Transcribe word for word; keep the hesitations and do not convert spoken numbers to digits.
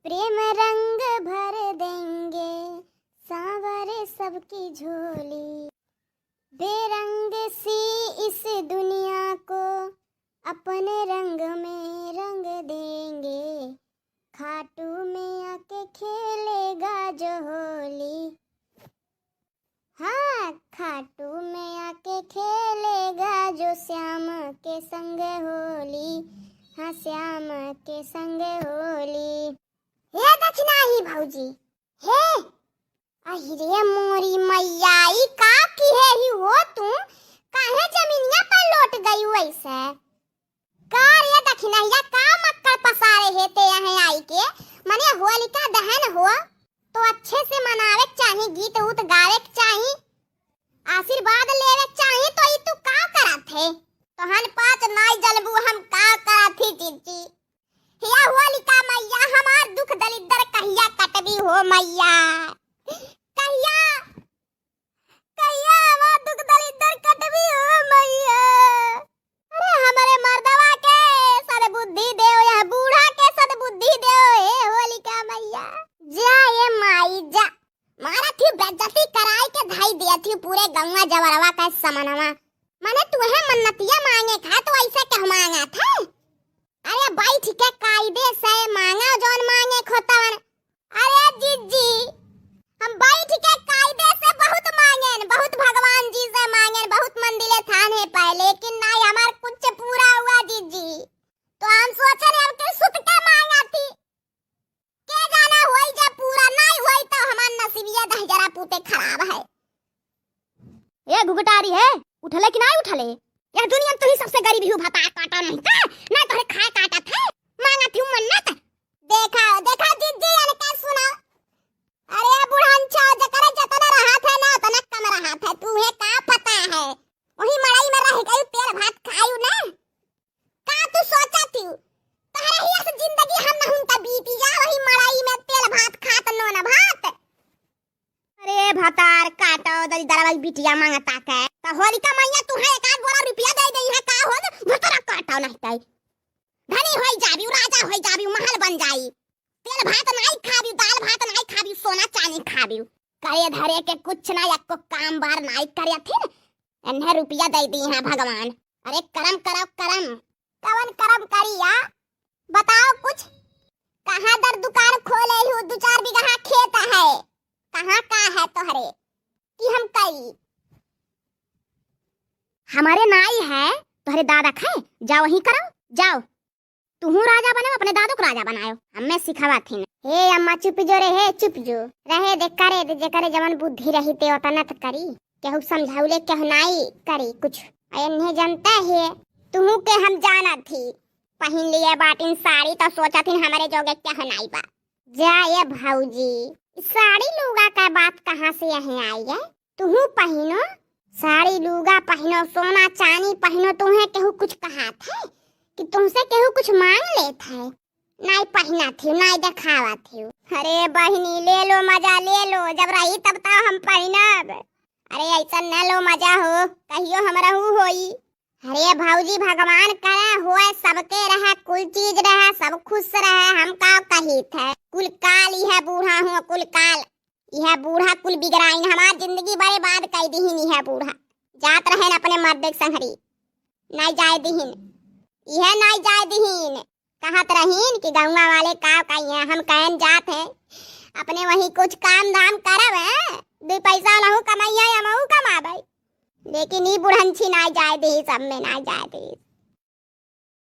प्रेम रंग भर देंगे, सांवर सबकी झोली। बेरंग सी इस दुनिया को अपने रंग में रंग देंगे। खाटू में आके खेलेगा जो होली। हाँ, खाटू में आके खेलेगा जो श्याम के संग होली। हाँ, श्याम के संग होली। हे दखिनाही भौजी, हे, अहि रे मोरी मैया, ई का किहे ही हो तू? काहे जमीनिया पर लोट गई वैसे? का रे दखिनहिया, का मक्कड़ पसारे हे ते यहाँ आई के? मने होलिका दहन हो तो अच्छे से मनावे के चाही, गीत उत गावे के चाही, आशीर्वाद लेवे के चाही, तो ई तू का करत हे? तोहन पाँच नाई जलबू हम का करत ही जीजी? हे होलिका मैया, हमार दुख दलिद्दर कहिया कटबी हो मैया? कहिया, कहिया हमार दुख दलिद्दर कटबी हो मैया? अरे हमरे मर्दवा के सद्बुद्धि देव, यह बूढ़ा के सद्बुद्धि देव, हे होलिका मैया। जा ए माई जा, मारा थी बेइज्जती कराई के धाई दिया थी पूरे गौवा जवरवा का समनवा। मने तुहे मन्नतिया मांगे खा तो ऐसे कह मांगा था? अरे बैठ के कायदे से मांगा जौन मांगे खोतवन। अरे जीजी, हम बैठ के कायदे से बहुत मांगेन, बहुत भगवान जी से मांगेन, बहुत मंदिरे थाने पाए, लेकिन नाई हमार कुछ पूरा हुआ जीजी। तो हम सोचन अब के सुत के मांगा थी, के जाना होई जब पूरा नाई होई तो हमार नसीबिया दहिजरा पूते खराब है। ए घुघटारी है, उठले कि नाई उठले? यह दुनिया में तू ही सबसे गरीब ही भता काटा नहीं का? ना तोहरे खाए काटा थे, मांगा थी मन्नत। देखा, देखा जीजी, इनका सुना। अरे बुढ़न छो, जकरे जतना रहा थे ना, उतना कम रहा थे। तुहे का पता है, वही मड़ई में रह गई, तेल भात खायू ना। का तू सोचा थी? तहरे ही अस जिंदगी हम नहुन त बीती जा, वही मड़ई में तेल भात खात, नोन भात। अरे भतार काटो, दरिद्रवा बिटिया मांगता के। त होलिका मैया तुहे एक आध बोरा रुपया दे दे है का हो, भतरा काटो नहीं तई। धनी होई जाबी, राजा होई जाबी, महल बन जाई। तेल भात नाई खाबी, दाल भात नाई खाबी, सोना चानी खाबी। करे धरे के कुछ ना, एको काम बार नाई करे थिन। एन्हे रुपया दे दी है भगवान। अरे करम करो, करम। कवन करम करिया? बताओ कुछ। कहाँ दर दुकान खोले हूँ, दो चार बीघा खेत है, कहाँ का है तोहरे कि हम करी? हमारे नाई है, तोहरे दादा खाए, जाओ वहीं करो, जाओ। तुहू राजा बनो, अपने दादो को राजा बनायो, हमें सिखावा थिन। हे अम्मा चुप जो रे, हे चुप जो। रहे दे, करे दे, जेकरे जवन बुद्धि रही ते ओतना त करी। केहू समझाउले केहू नाई करी कुछ। आ एन्हे जनता है, तुहू के हम जानत ही। पहिन लिए बाटिन साड़ी तो सोचत हिन हमरे जोगे केहू नाई बा। जा ए भौजी, ई साड़ी लूगा का बात कहाँ से यहीं आई है? तुहू पहिनो, साड़ी लूगा पहिनो, सोना चानी पहिनो, तुहे केहू कुछ कहात है कि तुमसे केहू कुछ मांग लेत है? नाई पहिना थी, नाई देखावा थी। अरे बहिनी, ले लो मजा, ले लो, जब रही तब तो हम पहिनब। अरे ऐसा न लो मजा हो, कहियो हमरहू होई। अरे भौजी, भगवान करे होए, सबके रहे, कुल चीज रहे, सब खुश रहे, हम का कहित है। कुल काल इहे बूढ़ा हुआ, कुल काल इहे बूढ़ा कुल बिगड़ाइन, हमार जिंदगी बर्बाद कई दिहिन इहे बूढ़ा। जात रहेन अपने मर्द के संहरी, नाई जाए दिहिन, इहे नाई जाए दिहिन। कहत रहीन कि गौवा वाले का कहिए, हम कहन जात हैं, अपने वहीं कुछ काम धाम करब है, दो पैसा लहू कमाइए, हमहू कमाबै। लेकिन ई बुढ़ंची नाई जाए दी, सब में नाई जाए दी।